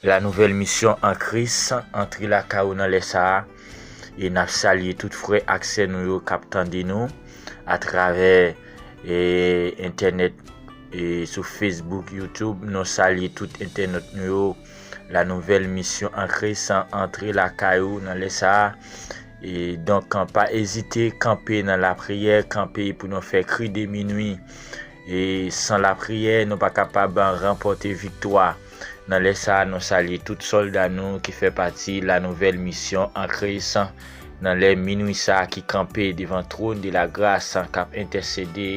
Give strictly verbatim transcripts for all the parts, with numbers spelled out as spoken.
La Nouvelle Mission en Christ, antre lakay ou nan lè sa a. E n ap salye tout frè ak sè nou yo k ap tande nou atravè, e, entènèt, e, sou Facebook, YouTube. Nou salye tout entènot nou yo. La Nouvelle Mission en Christ, antre lakay ou nan lè sa a. E donk, pa ezite, kanpe nan lapriyè, kanpe pou nou fè kri de minwi. E san lapriyè, nou pa kapab ranpòte viktwa. Nan lè sa a, nou salye tout sòlda nou ki fè pati La Nouvelle Mission en Christ. Nan lè minwi sa a ki kanpe devan twòn de la gras, k ap entèsede,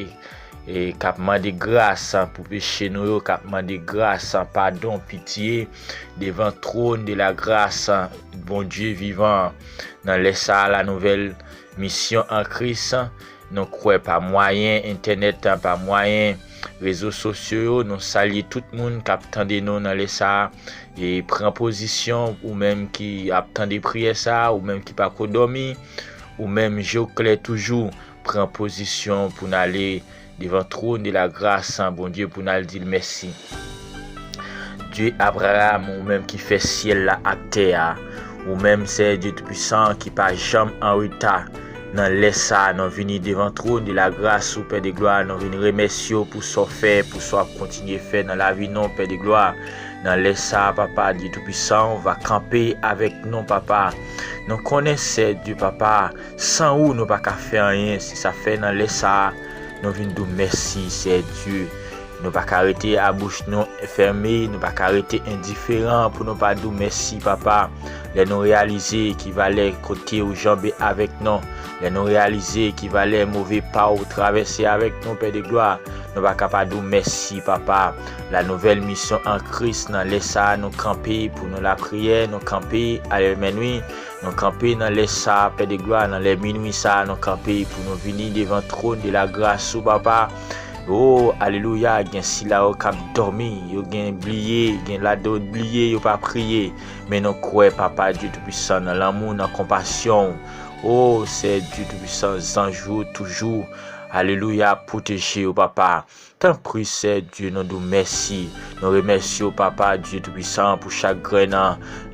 e k ap mande gras pou peche nou yo, k ap mande gras, padon, pitye, devan twòn de la gras Bondye vivan. Nan lè sa a, La Nouvelle Mission en Christ, nou kwè pa mwayen entènèt, pa mwayen rezo sosyo yo, nou salye tout moun k ap tande nou nan lè sa a. E pran pozisyon, ou menm ki ap tande priyè sa a, ou menm ki pako dòmi, ou menm je w klè toujou, pran pozisyon pou n ale devan twòn de la gras Bondye pou n al di l mèsi. Dye Abraham, ou menm ki fè syèl la ak tè a, ou menm, Seyè Dye Toupisan, ki pa janm an reta, nan lè sa a, nou vini devan twòn de la gras ou, Pè de glwa, nou vin remèsye w pou sa w fè, pou sa w ap kontinye fè nan lavi nou, Pè de glwa. Nan lè sa a, Papa Dye Toupisan, ou va kanpe avèk nou, Papa. Nou konnen, Seyè Dye, Papa, san ou, nou pa ka fè anyen. Se sa fè nan lè sa a, nou vin di w mèsi, Seyè Dye. Nou pa ka rete a bouch nou fèmen, nou pa ka rete endiferan pou nou pa di w mèsi, Papa. Lè nou reyalize ki valè kote ou janbe avèk nou, lè nou reyalize ki valè move pa ou travèse avèk nou, Pè de glwa, nou pa ka pa di w mèsi, Papa. La Nouvelle Mission en Christ, nan lè sa a, nou kanpe pou nou lapriyè, nou kanpe, amèn wi. Nou kanpe nan lè sa a, Pè de glwa, nan lè minwi sa a, nou kanpe pou nou vini devan twòn de la gras ou, Papa. O, alelouya, gen sila yo k ap dòmi, yo gen bliye, gen ladan yo bliye, yo pa priye. Men nou kwè, Papa Dye Toupisan, nan lanmou, nan konpasyon ou. O, Seyè Dye Toupisan, zanj ou toujou, alelouya, ap pwoteje yo, Papa. Tanpri, Seyè Dye, nou di w mèsi. Nou remèsye w, Papa Dye Toupisan, pou chak grenn,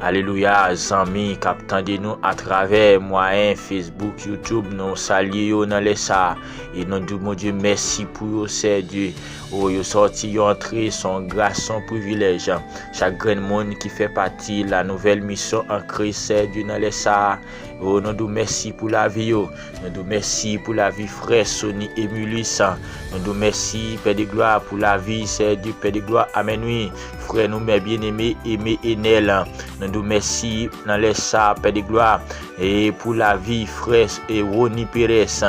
alelouya, zanmi k ap tande nou atravè mwayen Facebook, YouTube. Nou salye yo nan lè sa a. E nou di w, Bondye, mèsi pou yo, Seyè Dye. O, yo sòti, yo antre, se yon gras, se yon privilèj. Chak grenn moun ki fè pati La Nouvelle Mission en Christ, Seyè Dye, nan lè sa a. O, nou di w mèsi pou lavi yo. Nou di w mèsi pou lavi frè Sony Emilus. Nou di w mèsi, Pè de glwa, pou lavi, Seyè Dye, Pè de glwa, amèn wi. Frè nou, mè byeneme, Aimé Enel. Nou di w mèsi nan lè sa a, Pè de glwa. E pou lavi frè, e Rony Perez.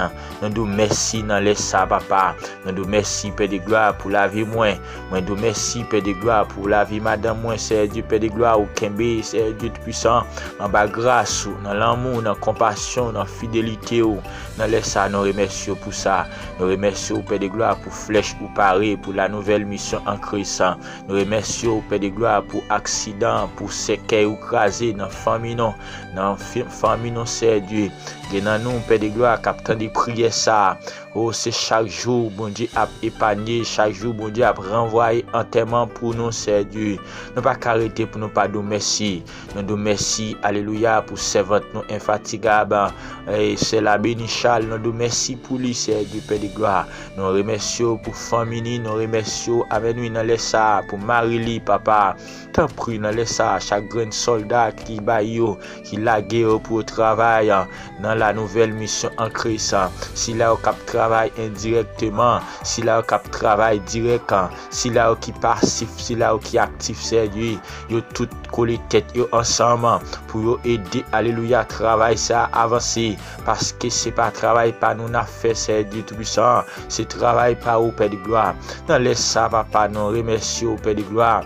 Nou di w mèsi nan lè sa a, Papa. Nou di w mèsi, Pè de glwa, pou lavi mwen. Mwen di w mèsi, Pè de glwa, pou lavi madanm mwen, Seyè Dye, Pè de glwa, ou kenbe, Seyè Dye Toupisan, anba gras ou, nan lanmou, nan konpasyon, nan fidelite ou. Nan lè sa a, nou remèsye w pou sa. Nou remèsye w, Pè de glwa, pou flèch ou pare pou La Nouvelle Mission en Christ. Nou remèsye w, Pè de glwa, pou aksidan, pou sèkèy ou kraze nan fanmi nou, nan fi-, fanmi nou, Seyè Dye. Gen nan nou, Pè de glwa, k ap tande priyè sa a. O, se chak jou Bondye ap epanye, chak jou Bondye ap ranvwaye antèman pou nou, Seyè Dye. Nou pa ka rete pou nou pa di w mèsi. Nou di w mèsi, alelouya, pou sèvant nou enfatigab, e, Sè Labeni Chal. Nou di w mèsi pou li, Seyè Dye, Pè de glwa. Nou remèsye w pou fanmi li, nou remèsye w, amèn wi, nan lè sa a, pou mari li, Papa. Tanpri, nan lè sa a, chak grenn sòlda ki bay yo, ki lage yo pou yo travay, nan La Nouvelle Mission en Christ. Sila yo k ap travay endirèkteman, sila yo k ap travay dirèk, sila yo ki pasif, sila yo ki aktif, Seyè Dye, yo tout kole tèt yo ansanm pou yo ede, alelouya, travay sa a avanse, paske se pa travay pa nou n ap fè, Seyè Dye Toupisan, se travay pa ou, Pè de glwa. Nan lè sa a, Papa, nou remèsye w, Pè de glwa.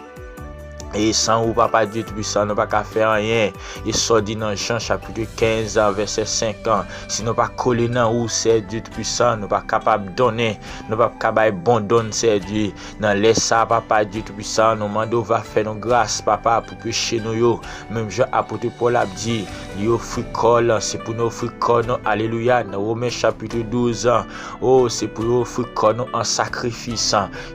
E san ou, Papa Dye Toupisan, nou pa ka fè anyen. E sa w di nan Jan chapit kenz, vèsè senk an, si nou pa kole nan ou, Seyè Dye Toupisan, nou pa kapab donnen, nou p ap ka bay bon donn, Seyè Dye. Nan lè sa a, Papa Dye Toupisan, nou mande w va fè nou gras, Papa, pou peche nou yo. Menm jan apot Pòl ap di, li ofri kò l, se pou nou ofri kò nou, alelouya, nan Women chapit douz, o, se pou yo ofri kò nou an sakrifis,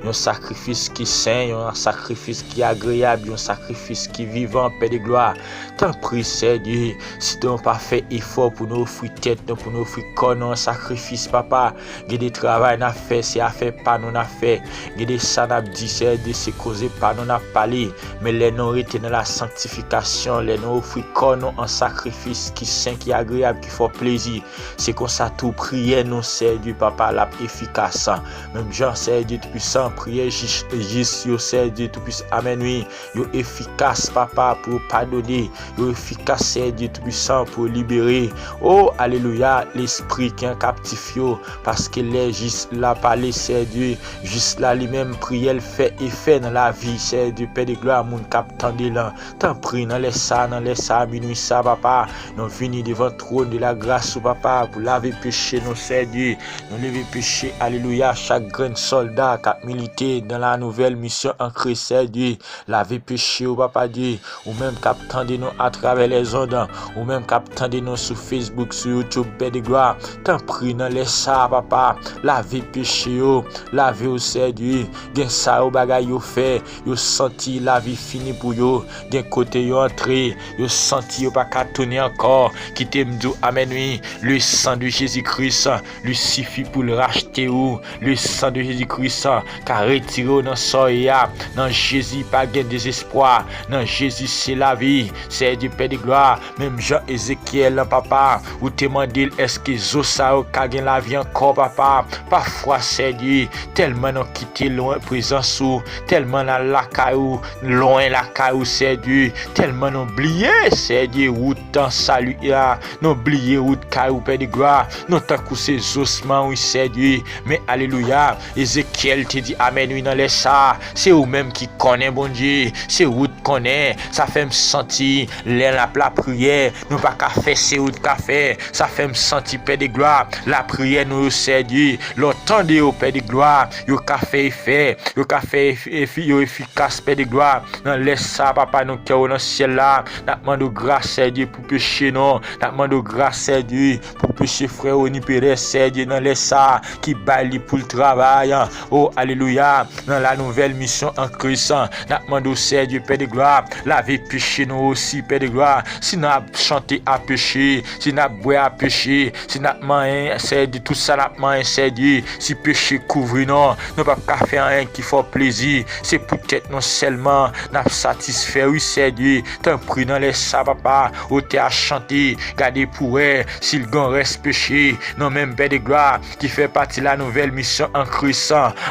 yon sakrifis ki sen, yon sakrifis ki agreyab, yon sakrifis ki vivan, Pè de glwa. Tanpri, Sèdye, si nou pa fè efò pou nou ofri tèt nou, pou nou ofri kò nou an sakrifis, papa, gen de travay n ap fè, se afè pa nou n ap fè. Gen de sa n ap di, Sèdye, se koze pa nou n ap pale. Men lè nou rete nan la sanktifikasyon, lè nou ofri kò nou an sakrifis ki sen, ki agreyab, ki fè w plezi, se konsa tou priyè nou, Sèdye, papa, l ap efikas. Menm jan, Sèdye Toupisan, priyè jis, jis yo, Sèdye Toupisan, amèn, wi, yo efikas, papa, pou yo padone, yo efikas, Sèdye Toupisan, pou yo libere. O, alelouya, lespri ki an kaptif yo, paske lè jis la pale, Sèdye, jis la li menm, priyè l fè efè nan lavi, Sèdye, Pè de glwa, moun k ap tande l lan. Tanpri, nan lè sa, nan lè sa, minwi sa, papa, nou vini devan twòn de la gras ou, papa, pou lave peche nou, Sèdye. Nou leve peche, alelouya, chak grenn sòlda k ap milite nan la nouvèl misyon an Kris, Sèdye. Lave peche yo, papa Dye. Ou menm k ap tande nou atravè lèzond, ou menm k ap tande nou sou Facebook, sou YouTube, Pè de glwa. Tanpri, nan lè sa, papa, lave peche yo. Lave yo, Sèdye. Gen sa yo bagay yo fè, yo santi lavi fini pou yo. Gen kote yo antre, yo santi yo pa ka tounen ankò. Kite m di w amèn, wi. Le sang de Jésus-Christ, li sifi pou l rachte ou. Le sang de Jésus-Christ ka retire w nan sa w ye a. Nan Jezi, pa gen dezespwa. Nan Jezi, se lavi. Sèdye, Pè de glwa, menm jan Ezekyèl lan, papa, ou te mande l, èske zo sa yo ka gen lavi ankò, papa? Pafwa, Sèdye, tèlman nou kite lwen prezans ou, tèlman n al lakay ou, lwen lakay ou, Sèdye, tèlman nou bliye, Sèdye, wout sali a, nou bliye wout kay ou, Pè de glwa, nou tankou se zosman, wi, Sèdye. Men, alelouya, Ezekyèl te di amèn, wi, nan lè sa a, se ou menm ki konnen, Bondye, se ou t konnen. Sa fè m santi, lè n ap lapriyè, nou pa ka fè, se ou t ka fè. Sa fè m santi, Pè de glwa, lapriyè nou yo, Sèdye, lè w tande yo, Pè de glwa, yo ka fè efè, yo ka fè efi-, efi-, yo efikas, Pè de glwa. Nan lè sa, papa nou k nan syèl la, n ap mande w gras, Sèdye, pou peche nou. N ap mande w gras, Sèdye, pou peche frè Rony Perez, Sèdye, nan lè sa, ki bay li pou l travay. O, alelouya, nan la nouvèl misyon an Kris, n ap mande w, Sèdye, Pè de glwa, lave peche nou osi, Pè de glwa. Si n ap chante a peche, si n ap bwè a peche, si n ap manyen, Sèdye, tout sa n ap manyen, Sèdye, si peche kouvri nou, nou p ap ka fè anyen ki fè w plezi. Se poutèt nou sèlman n ap satisfè, wi, Sèdye. Tanpri, nan lè sa, papa, otè a chante, gade pou wè si l gen rès peche nan men m, Pè de glwa, ki fè pati la nouvèl misyon an Kris.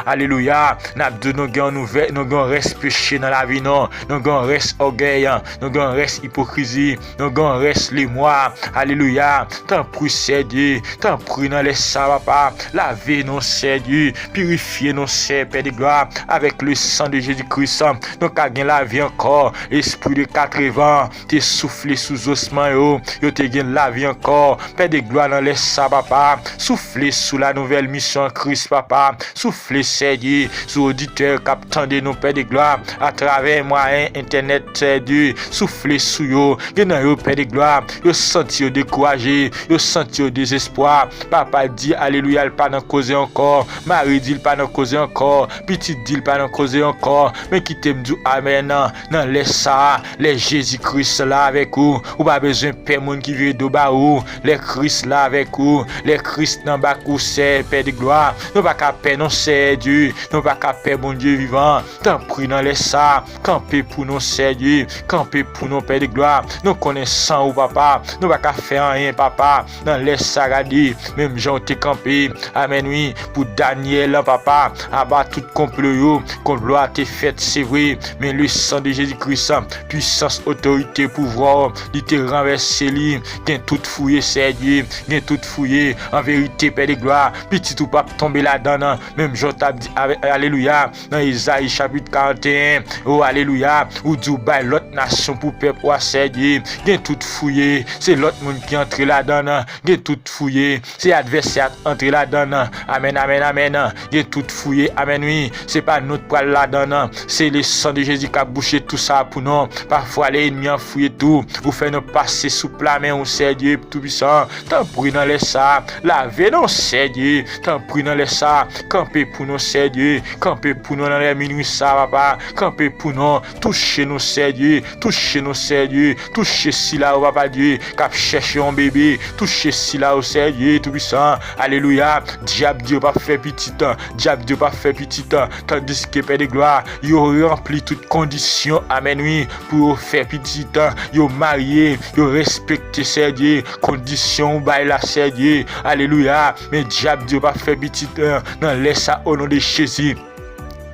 Alelouya. N ap di w nou gen yon nouvè-, nou gen yon rès peche nan lavi nou. Nou gen yon rès ògèy. Nou gen yon rès ipokrizi. Nou gen yon rès lemwa. Alelouya. Tanpri, Sèdye. Tanpri, nan lè sa, papa. Lave nou, Sèdye. Pirifye nou, Sè, Pè de glwa. Avèk le sang de Jésus-Christ, nou ka gen lavi ankò. Espri de katrevan te soufle sou zosman yo, yo te gen lavi ankò. Pè de glwa, nan lè sa, papa, soufle sou la nouvèl misyon an Kris, papa. Soufle, Sèdye, sou oditè k ap tande nou, Pè de glwa, atravè mwayen entènèt, Sèdye. Soufle sou yo. Gen nan yo, Pè de glwa, yo santi yo dekouraje, yo santi yo dezespwa. Papa di, alelouya, l pa nan koze ankò. Mari di, l pa nan koze ankò. Pitit di, l pa nan koze ankò. Men kite m di w amèn. Nan lè sa a, lè Jezi Kris la avèk ou, ou pa bezwen pè moun ki vire do ba ou. Lè Kris la avèk ou, lè Kris nan bak ou, sè, Pè de glwa, nou pa ka pè non, Sèdye, nou pa ka pè Bondye vivan. Tanpri, nan lè sa a, kanpe pou nou, Sèdye, kanpe pou nou, Pè de glwa. Nou konnen san ou, papa, nou pa ka fè anyen, papa. Nan lè sa, gade, menm jan w te kanpe, amèn, wi, pou Danyèl, papa, aba tout konplo yo, konplo a te fèt, se vre, men le sang de Jésus-Christ, pwisans, otorite, pouvwa, li te ranvèse li, gen tout fouye, Sèdye, gen tout fouye, an verite, Pè de glwa, pitit ou p ap tonbe ladan l, menm jan w t ap di, alelouya, nan Ezayi chapit karanteyen, o, alelouya, ou di w bay lòt nasyon pou pèp ou a, Sèdye, gen tout fouye, se lòt moun ki antre ladan l, gen tout fouye, se advèsè a k antre ladan l. Amèn, amèn, amèn. Gen tout fouye, amèn, wi. Se pa nou t pral ladan l. Se le sang de Jésus k ap bouche tou sa pou nou. Pafwa, lè ènmi an fouye tou, ou fè nou pase sou pla men ou, Sèdye Toupisan. Tanpri, nan lè sa a, lave nou, Sèdye. Tanpri, nan lè sa a, kanpe pou nou, Sèdye. Kanpe pou nou nan lè minwi sa a, papa. Kanpe pou nou. Touche nou, Sèdye, touche nou, Sèdye, touche sila yo, Papa Dye, k ap chèche yon bebe, touche sila yo, Sèdye Toupisan, alelouya. Dyab di yo p ap fè pitit, dyab di yo p ap fè pitit, tandiske, Pè de glwa, yo ranpli tout kondisyon, amèn, wi, pou yo fè pitit, yo marye, yo respekte, Sèdye, kondisyon ou bay la, Sèdye, alelouya. Men dyab di yo p ap fè pitit, nan lè sa, o non de Jezi.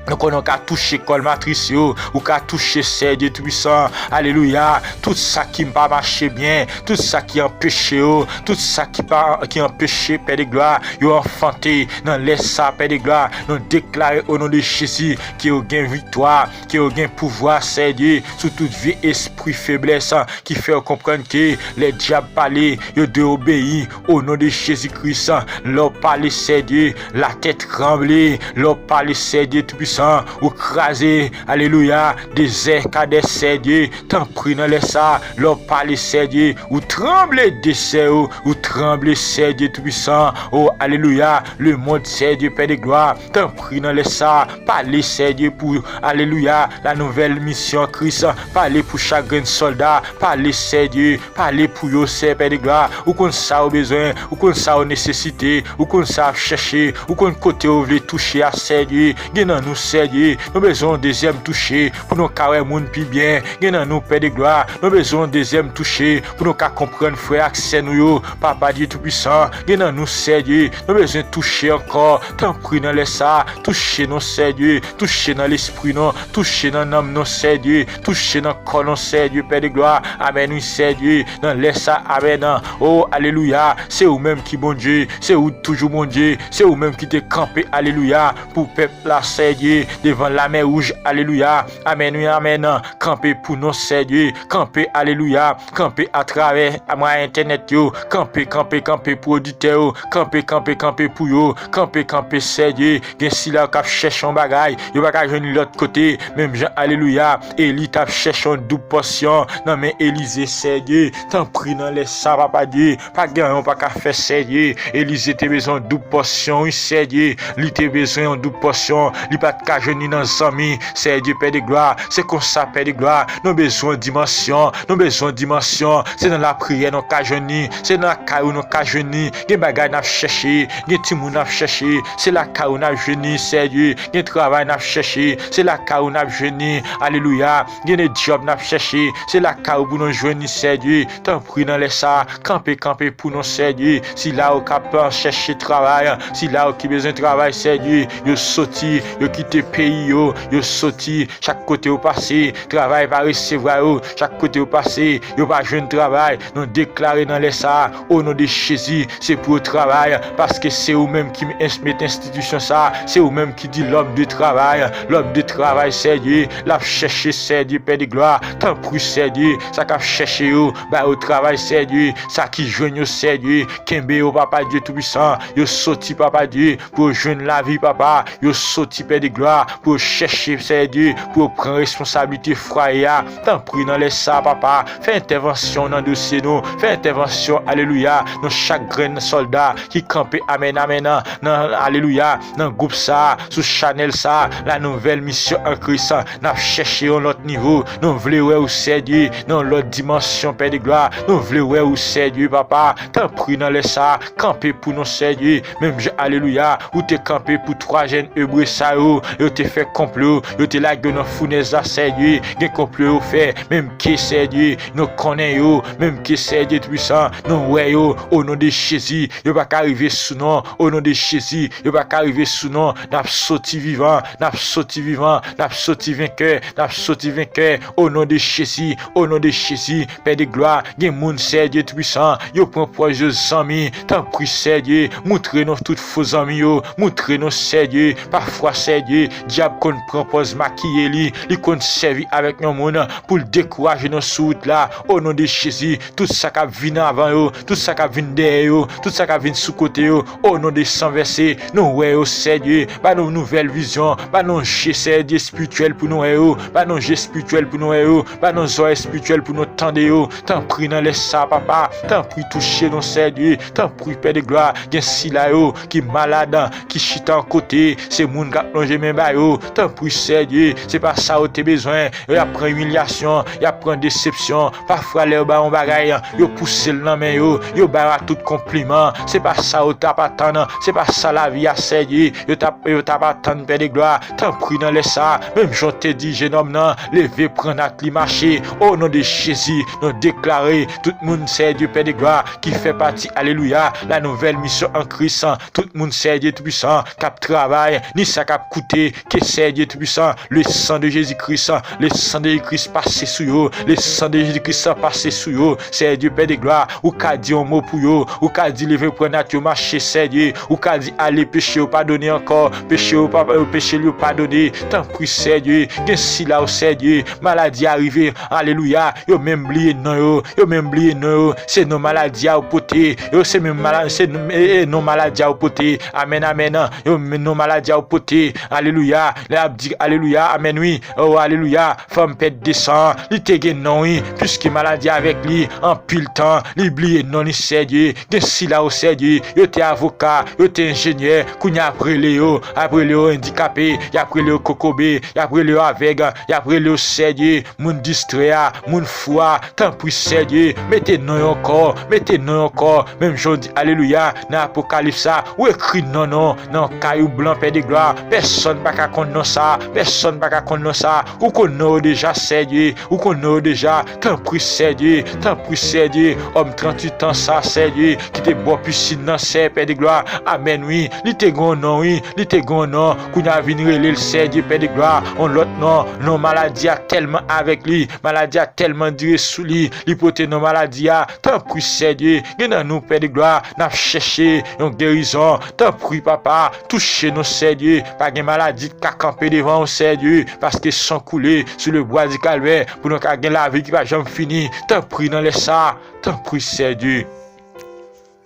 Nou konnen w ka touche kòl matris yo, ou ka touche, Sèdye Toupisan, alelouya, tout sa ki pa mache byen, tout sa ki anpeche yo, tout sa ki pa, ki anpeche, Pè de glwa, yo anfante nan lè sa, Pè de glwa, nou deklare o non de Jezi ke yo gen viktwa, ke yo gen pouvwa, Sèdye, sou tout vye espri feblès, ki fè yo konprann ke lè dyab pale, yo dwe obeyi o non de Jezi Kris. Lè w pale, Sèdye, latè tranble. Lè w pale, Sèdye Toupisan, ou kraze, alelouya, dezè Kadès, Sèdye, tanpri nan lè sa. Lè w pale, Sèdye, ou tranble desè yo, ou tranble, Sèdye Toupisan. O, alelouya, lemonn, Sèdye, Pè de glwa, tanpri nan lè sa, pale, Sèdye, pou, alelouya, la nouvèl misyon an Kris, pale pou chak grenn sòlda, pale, Sèdye, pale pou yo, Sè, Pè de glwa, ou konn sa yo bezwen, ou konn sa yo nesesite, ou konn sa y ap chèche, ou konn kote yo vle touche a, Sèdye, gen nan nou, Sèdye, nou bezwen yon dezyèm touche, pou nou ka wè moun pi byen, gen nan nou, Pè de glwa, nou bezwen yon dezyèm touche, pou nou ka konprann frè ak sè nou yo, Papa Dye Toupisan, gen nan nou, Sèdye, nou bezwen touche ankò, tanpri nan lè sa, touche nou, Sèdye, touche nan lespri nou, touche nan nanm nou, Sèdye, touche nan kò nou, Sèdye, Pè de glwa, amèn, wi, Sèdye, nan lè sa, amèn, o, alelouya, se ou menm ki Bondye, se ou toujou Bondye, se ou menm ki te kanpe, alelouya, pou pèp la, Sèdye, devan lamè wouj, alelouya, amèn, wi, amèn, kanpe pou nou, Sèdye, kanpe, alelouya, kanpe atravè mwayen entènèt yo, kanpe, kanpe, kanpe pou oditè yo, kanpe, kanpe, kanpe pou yo, kanpe, kanpe, Sèdye, gen sila yo k ap chèche yon bagay, yo pa ka jwenn li lòt kote, menm jan, alelouya, Eli t ap chèche yon doub pòsyon nan men Elize, Sèdye, tanpri nan lè sa, Papa Dye, pa gen anyen w pa ka fè, Sèdye, Elize te bezwen yon doub pòsyon, wi, Sèdye, li te bezwen yon doub pòsyon, li pa t ka jwenn li nan zanmi, Sèdye, Pè de glwa, se konsa, Pè de glwa, nou bezwen dimansyon, nou bezwen dimansyon, se nan lapriyè nou ka jwenn li, se nan lakay ou nou ka jwenn li, gen bagay n ap chèche, gen timoun n ap chèche, se lakay ou n ap jwenn li, Sèdye, gen travay n ap chèche, se lakay ou n ap jwenn li, alelouya, gen de djòb n ap chèche, se lakay ou pou nou jwenn li, Sèdye, tanpri nan lè sa, kanpe, kanpe pou nou, Sèdye, sila yo k ap chèche travay, sila yo ki bezwen travay, Sèdye, yo soti, yo kite peyi yo, yo soti, chak kote yo pase, travay pa resevwa yo, chak kote yo pase, yo pa jwenn travay, nou deklare nan lè sa, o non de Jezi, se pou yo travay, paske se ou menm ki ins-, met enstitisyon sa, se ou menm ki di lòm de travay, lòm de travay, Sèdye, l ap chèche, Sèdye, Pè de glwa, tanpri, Sèdye, sa k ap chèche yo, ba yo travay, Sèdye, sa ki jwenn yo, Sèdye, kenbe yo, Papa Dye Toupisan, yo soti, Papa Dye, pou yo jwenn lavi, Papa, yo soti, Pè de glwa, pou yo chèche, Sèdye, pou yo pran responsablite fwaye a, tanpri nan lè sa, Papa, fè entèvansyon nan dosye nou, fè entèvansyon, alelouya, nan chak grenn sòlda ki kanpe, amèn, amèn, nan, alelouya, nan gwoup sa, sou chanèl sa, la nouvèl misyon an Kris, n ap chèche yon lòt nivo, nou vle wè ou, Sèdye, nan yon lòt dimansyon, Pè de glwa, nou vle wè ou, Sèdye, Papa, tanpri nan lè sa, kanpe pou nou, Sèdye, menm jan, alelouya, ou te kanpe pou twa jèn Ebre sa yo, yo te fè konplo, yo te lage yo nan founèz la, Sèdye, gen konplo yo fè, menm ke, Sèdye, nou konnen yo, menm ke, Sèdye Toupisan, nou wè yo, o non de Jezi, yo pa ka rive sou nou, o non de Jezi, yo pa ka rive sou nou, n ap soti vivan, n ap soti vivan, n ap soti venkè, n ap soti venkè, o non de Jezi, o non de Jezi, Pè de glwa, gen moun, Sèdye Toupisan, yo pran pòz yo zanmi, tanpri, Sèdye, moutre nou tout fo zanmi yo, moutre nou, Sèdye, pafwa, Sèdye, dyab konn pran pòz makiye li, li konn sèvi avèk yon moun pou l dekouraje nou sou wout la, o non de Jezi, tout sa k ap vin avan yo, tout sa k ap vin dèyè yo, tout sa k ap vin sou kote yo, o non de san vèse, nou wè yo, Sèdye, ba nou nouvèl vizyon, ba nou je, Sèdye, espirityèl pou nou wè yo, ba nou je espirityèl pou nou wè yo, ba nou zòrèy espirityèl pou nou tande yo, tanpri nan lè sa, Papa, tanpri touche nou, Sèdye, tanpri, Pè de glwa, gen sila yo ki malad, ki chita yon kote, se moun k ap lonje men ba yo, tanpri Sèdye, se pa sa yo te bezwen. Yo ap pran imilyasyon, y ap pran desepsyon. Pafwa lè yo ba yon bagay, yo pouse l nan men yo, yo ba yo tout konpliman. Se pa sa yo t ap atann, se pa sa lavi a Sèdye, yo t ap, yo t ap atann, Pè de glwa. Tanpri nan lè sa, menm jan w te di jennonm nan, leve pran nat li mache. O non de Jezi, nou deklare tout moun Sèdye, Pè de glwa, ki fè pati, alelouya, la nouvèl misyon an Kris, tout moun Sèdye Toupisan k ap travay, ni sa k ap koute, ke Sèdye Toupisan, le san de Jezi Kris, le san de Jezi Kris pase sou yo, le san de Jezi Kris pase sou yo, Sèdye Pè de glwa, ou ka di yon mo pou yo, ou ka di leve pran nat yo mache Sèdye, ou ka di ale peche yo padone ankò, peche yo pa, peche yo padone, tanpri Sèdye, gen sila yo Sèdye, maladi a rive, alelouya, yo menm bliye non yo, yo menm bliye non yo, se non maladi a yo pote, yo se menm maladi, se non, e, e, non maladi a yo pote, amèn, amèn, yo menm non maladi a yo pote, alelouya, lè ap di alelouya, amèn wi, o alelouya, fanm pèt de san, li te gen non wi, piske maladi avèk li, anpil tan, li bliye non li Sèdye, gen sila yo Sèdye, yo te avoka, yo te enjenyè, kounye a ap rele yo, ap rele yo andikape, y ap rele yo kokobe, y ap rele yo avèg, y ap rele yo Sèdye, moun distrè a, moun fou a, tanpri Sèdye, mete non yo ankò, mete non yo ankò, menm jan w di alelouya, nan Apokalips la, ou ekri non non, nan kay ou blan Pè de glwa, pèsonn pa ka konn non sa, pèsonn pa ka konn non sa, ou konn non yo deja Sèdye, ou konn non yo deja, tanpri Sèdye, tanpri Sèdye, òm tranntuit an sa Sèdye, ki te bò pisin nan Sè Pè de glwa, amèn wi, li te gen yon non wi, li te gen yon non, kounye a vin rele l Sèdye Pè de glwa, yon lòt non, non maladi a tèlman avèk li, maladi a tèlman dire sou li, li pote non maladi a, tanpri Sèdye, gen nan nou Pè de glwa, n ap chèche yon gerizon, tanpri papa, touche nou Sèdye, pa gen maladi k ka kanpe devan w Sèdye, paske san koule sou le bwa di kalvè, pou nou ka gen lavi ki pa janm fini, tanpri nan lè sa, tanpri Sèdye.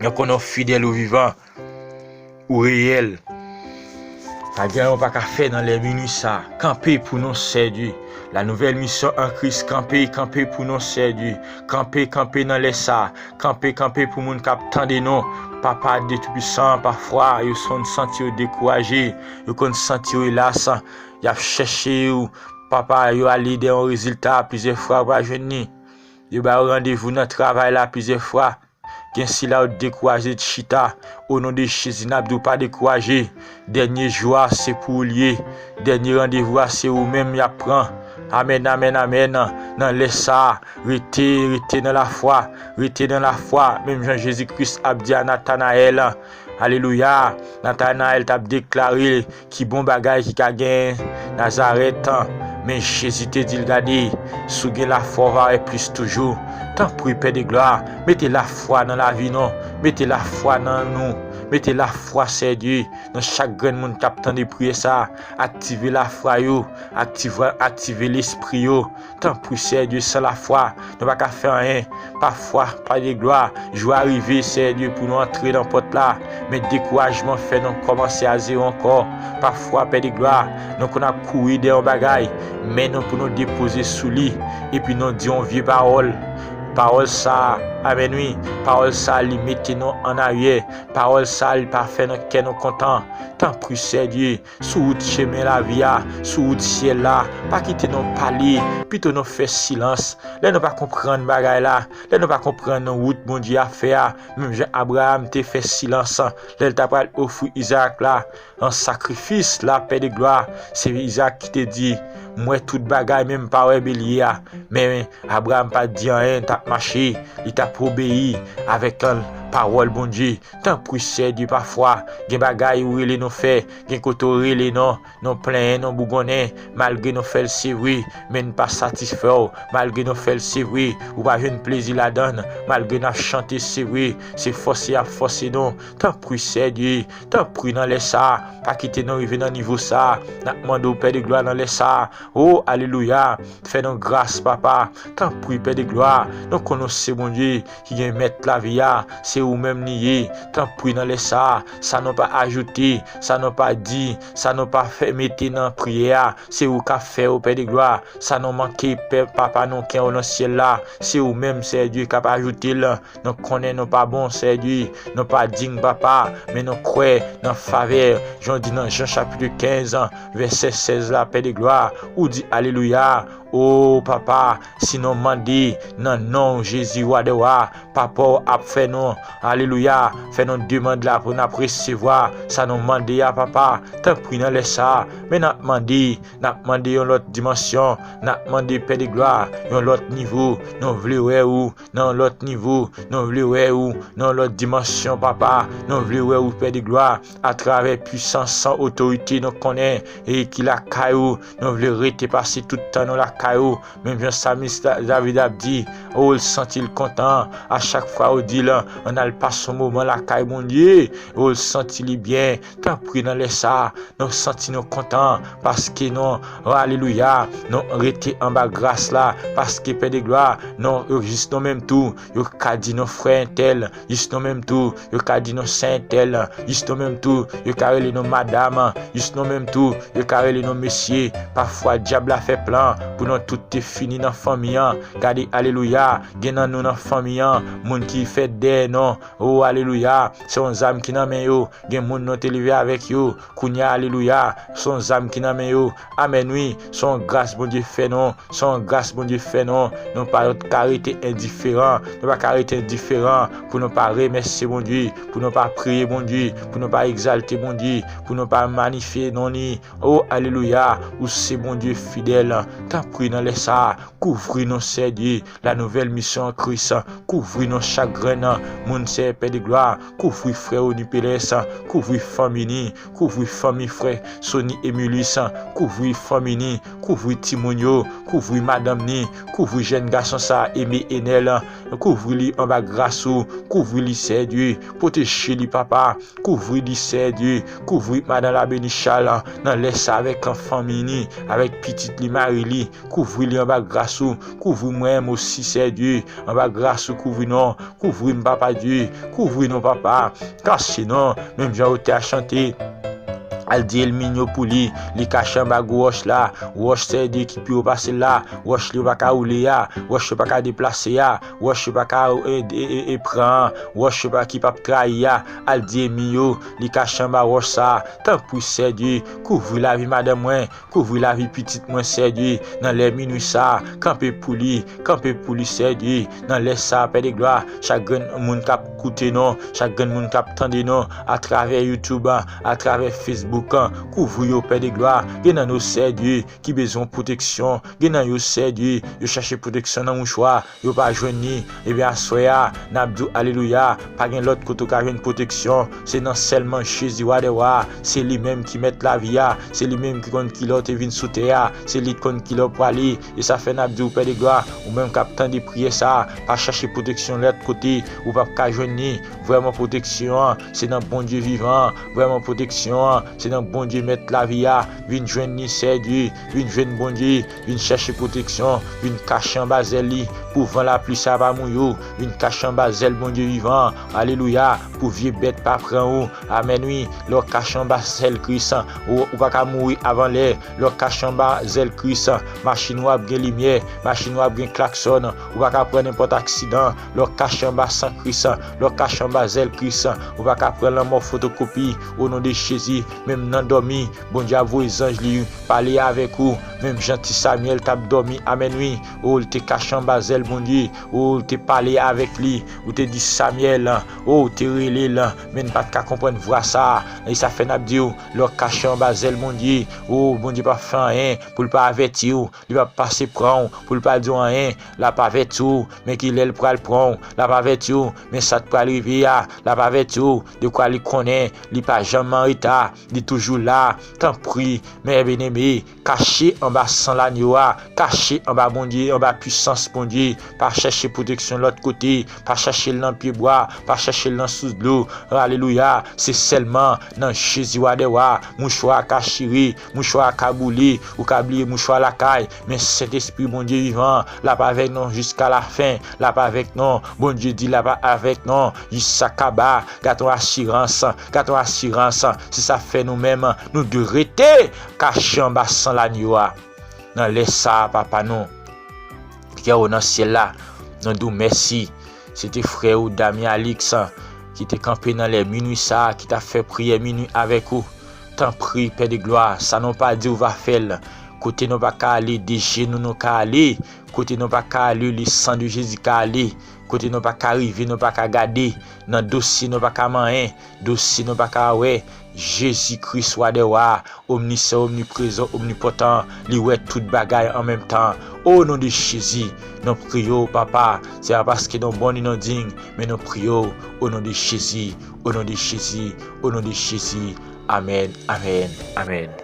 Nou konnen w fidèl ou vivan, ou reyèl. Pa gen anyen w pa ka fè nan lè minwi sa. Kanpe pou nou Sèdye. La nouvèl misyon an Kris, kanpe, kanpe pou nou Sèdye. Kanpe, kanpe nan lè sa. Kanpe, kanpe pou moun k ap tande nou. Papa de Toupisan, pafwa, yo konn santi yo dekouraje. Yo konn santi yo elas. Y ap chèche yo. Papa, yo ale dèyè yon rezilta plizyè fwa, yo pa jwenn li. Yo ba yo randevou nan travay la plizyè fwa. Gen sila yo dekouraje chita. O non de Jezi, n ap di w pa dekouraje. Dènye jou a, se pou ou l ye. Dènye randevou a, se ou menm y ap pran. Amèn, amèn, amèn. Nan lè sa a, rete, rete nan lafwa. Rete nan lafwa. Menm jan Jezi Kris ap di a Natanayèl. Alelouya. Natanayèl t ap deklare, ki bon bagay ki ka gen Nazarèt? Men Jezi te di l, gade, si w gen lafwa, w va wè plis toujou. Tanpri, Pè de glwa, mete lafwa nan lavi nou. Mete lafwa nan nou. Mete lafwa, Sèdye, nan chak grenn moun k ap tande priyè sa a. Aktive lafwa yo. Aktive, aktive lespri yo. Tanpri, Sèdye, san lafwa, nou pa ka fè anyen. Pafwa, Pè de glwa, jou a rive, Sèdye, pou nou antre nan pòt la. Men dekourajman fè nou kòmanse a zewo ankò. Pafwa, Pè de glwa, nou konn ap kouri dèyè yon bagay, men nou pou nou depoze sou li. Epi nou di yon vye pawòl. Pawòl sa a, amèn wi, pawòl sa a, li mete nou an aryè. Pawòl sa a, li pa fè nan kè nou kontan. Tanpri, Sèdye, sou wout chemen lavi a, sou wout syèl la, pa kite nou pale, pito nou fè silans. Lè nou pa konprann bagay la, lè nou pa konprann wout Bondye ap fè a, menm jan Abraram te fè silans, lè l ta pral ofri Izarak la, an sakrifis la, Pè de glwa, se Izarak ki te di, m wè tout bagay, men m pa wè belye a. Men Abraram pa t di anyen, l t ap mache, li t ap obeyi avèk, an, pawòl Bondye. Tanpri, Sèdye, pafwa, gen bagay ou rele nou fè, gen kote ou rele nou, nou plenyen, nou bougonnen, malgre nou fè l se vre, men n pa satisfè w, malgre nou fè l se vre, ou pa jwenn plezi ladan l, malgre n ap chante se vre, se fòse y ap fòse nou, tanpri, Sèdye, tanpri nan lè sa a, pa kite nou rive nan nivo sa a, n ap mande w, Pè de glwa, nan lè sa a, o, alelouya, fè nou gras, papa, tanpri, Pè de glwa, nou konnen w se Bondye, ki gen mèt lavi a, se ou menm li ye. Tanpri nan lè sa a, sa nou pa ajoute, sa nou pa di, sa nou pa fè mete nan priyè a, se ou k ap fè yo, Pè de glwa. Sa nou manke, Pè, Papa nou k nan syèl la, se ou menm, Seyè Dye, k ap ajoute l. Nou konnen nou pa bon, Seyè Dye, nou pa diy, Papa, men nou kwè nan favè, jan w di nan Jan chapit kenz, vèsè sèz la, Pè de glwa, ou di alelouya. O Papa, si nou mande nan non Jezi, Wa dè wa, Papa w ap fè nou, alelouya, fè nou demann la pou n ap resevwa sa nou mande a, Papa. Tanpri nan lè sa a, men n ap mande, n ap mande yon lòt dimansyon, n ap mande, Pè de glwa, yon lòt nivo. Nou vle wè ou nan yon lòt nivo, nou vle wè ou nan yon lòt dimansyon, Papa. Nou vle wè ou, Pè de glwa, atravè pwisans, otorite nou konnen e ki lakay ou. Nou vle rete pase tout tan nou lakay ou. Menm jan samis Da-, David ap di, o, l santi l kontan a chak fwa ou di l, ann al pase yon moman lakay Bondye. O, l santi li byen. Tanpri nan lè sa a, nou santi nou kontan paske nou, alelouya, nou rete anba gras la, paske, Pè de glwa, nou, yo jis nou menm tou, yo ka di nou frè entèl, jis nou menm tou, yo ka di nou sè entèl, jis nou menm tou, yo ka rele nou madanm, jis nou menm tou, yo ka rele nou mesye. Pafwa dyab la fè plan pou nou tout te fini nan fanmi an. Gade, alelouya, gen nan nou nan fanmi an, moun ki fèt dèyè nou. O, alelouya, se yon zam ki nan men yo. Gen moun nou te leve avèk yo, kounye a, alelouya, se yon zam ki nan men yo. Amèn, wi, se yon gras Bondye fè nou, se yon gras Bondye fè nou. Nou pa ka rete endiferan, nou pa ka rete endiferan pou nou pa remèsye Bondye, pou nou pa priye Bondye, pou nou pa egzalte Bondye, pou nou pa manifye non li. O, alelouya, ou se Bondye fidèl. Tanpri nan lè sa a, kouvri nou, Seyè Dye, la nouvèl misyon an Kris, kouvri nou chak grenn moun, Seyè, Pè de glwa, kouvri frè Rony Peles, kouvri fanmi ni, kouvri fanmi frè Sony Emilus, kouvri fanmi ni, kouvri timoun yo, kouvri madanm ni, kouvri jèn gason sa, Aimé Enel, kouvri li anba gras ou, kouvri li, Seyè Dye, pwoteje li, Papa, kouvri li, Seyè Dye, kouvri madan Labenichal nan lè sa avèk fanmi ni, avèk pitit li, mari li, kouvri li anba gras ou, kouvri mwen menm osi, Seyè Dye, anba gras ou, kouvri nou, kouvri m, Papa Dye, kouvri nou, Papa, kache nou, menm jan yo te a chante. Al di ènmi yo pou li, li kache anba gwo wòch la, wòch, Seyè Dye, ki pi wo pase l la, wòch li yo pa ka woule a, wòch yo pa ka deplase a, wòch yo pa ka, e, e, e, e pran an, wòch yo pa ki p ap trayi a, al di ènmi yo, li kache anba wòch sa a, tanpri, Seyè Dye, kouvri lavi madanm mwen, kouvri lavi pitit mwen, Seyè Dye, nan lè minwi sa a, kanpe pou li, kanpe pou li, Seyè Dye, nan lè sa a, Pè de glwa, chak grenn moun k ap koute nou, chak grenn moun k ap tande nou, atravè YouTube, atravè Facebook, kouvri yo, Pè de glwa, gen nan nou, Seyè Dye, ki bezwen pwoteksyon, gen nan yo, Seyè Dye, yo chache pwoteksyon nan mouchwa, yo pa jwenn li, ebyen, aswè a, n ap di w alelouya, pa gen lòt kote w ka jwenn pwoteksyon, se nan sèlman Jezi, Wa dè wa, se li menm ki mèt lavi a, se li menm ki konn kilè w te vin sou tè a, se li k konn kilè w prale, e sa fè n ap di w, Pè de glwa, ou menm k ap tande priyè sa a, pa chache pwoteksyon lòt kote, ou p ap ka jwenn li, vrèman pwoteksyon an, se nan Bondye vivan an, vrèman pwoteksyon an, se nan Bondye mèt lavi a, vin jwenn li, Seyè Dye, vin jwenn Bondye, vin chache pwoteksyon, vin kache anba zèl li, pou van lapli sa pa mouye w, vin kache anba zèl Bondye vivan an. Alelouya, pou vye bèt pa pran ou. Amèn, wi, lè w kache anba zèl Kris, ou, ou pa ka mouri avan lè. Lè w kache anba zèl Kris, machin ou ap gen limyè, machin ou ap gen klaksòn, ou pa ka pran nenpòt aksidan. Lè w kache anba san Kris, lè w kache anba zèl Kris, ou pa ka pran lanmò fotokopi. O non de Jezi, menm nan dòmi, Bondye ap voye zanj li pale avèk ou, menm jan ti Samyèl t ap dòmi. Amèn, wi. O, li te kache anba zèl Bondye. O, li te pale avèk li. Ou te di Samyèl, o, ou te rele l, men li pa t ka konprann vwa sa a. E sa fè n ap di w, lè w kache anba zèl Bondye, o, Bondye p ap fè anyen pou l pa avèti w. Li p ap pase pran w pou l pa di w anyen. L ap avèti w, men ki lè l pral pran w. L ap avèti w, men sa k pral rive a. L ap avèti w de kwa li konnen. Li pa janm an reta. Li toujou la. Tanpri, men byeneme, kache anba san lanyo a, kache anba Bondye, anba pwisans Bondye, Pa chèche pwoteksyon lòt kote, pa chèche l nan pyebwa, pa chèche l nan sous dlo. Alelouya, se sèlman nan Jezi wa dè wa, mouchwa a ka chire, mouchwa a ka boule, ou ka bliye mouchwa lakay, men Sentespri Bondye vivan, l ap avèk nou jiska lafen, l ap avèk nou. Bondye di l ap avèk nou, jis sa kaba, gad yon asirans, gad yon asirans, se sa fè nou menm, nou dwe rete kache anba san lanyo a. Nan lè sa a, Papa nou, ki anwo nan syèl la, nou di w mèsi. Se te frè ou Damien Alix ki te kanpe nan lè minwi sa a, ki t ap fè priyè minwi avèk ou. Tanpri, Pè de glwa, sa nou pa di w va fè l. Kote nou pa ka ale, de jenou nou ka ale. Kote nou pa ka ale, le san de Jezi ka ale. Kote nou pa ka rive, nou pa ka gade. Nan dosye nou pa ka manyen. Dosye nou pa ka wè. Jezi Kris, wa dè wa, omnisyan, omniprezan, omnipotan, li wè tout bagay an menm tan. O non de Jezi, nou priye w, Papa, se pa paske nou bon ni nou diy, men nou priye w, o non de Jezi, o non de Jezi, o non de Jezi. Amèn, amèn, amèn.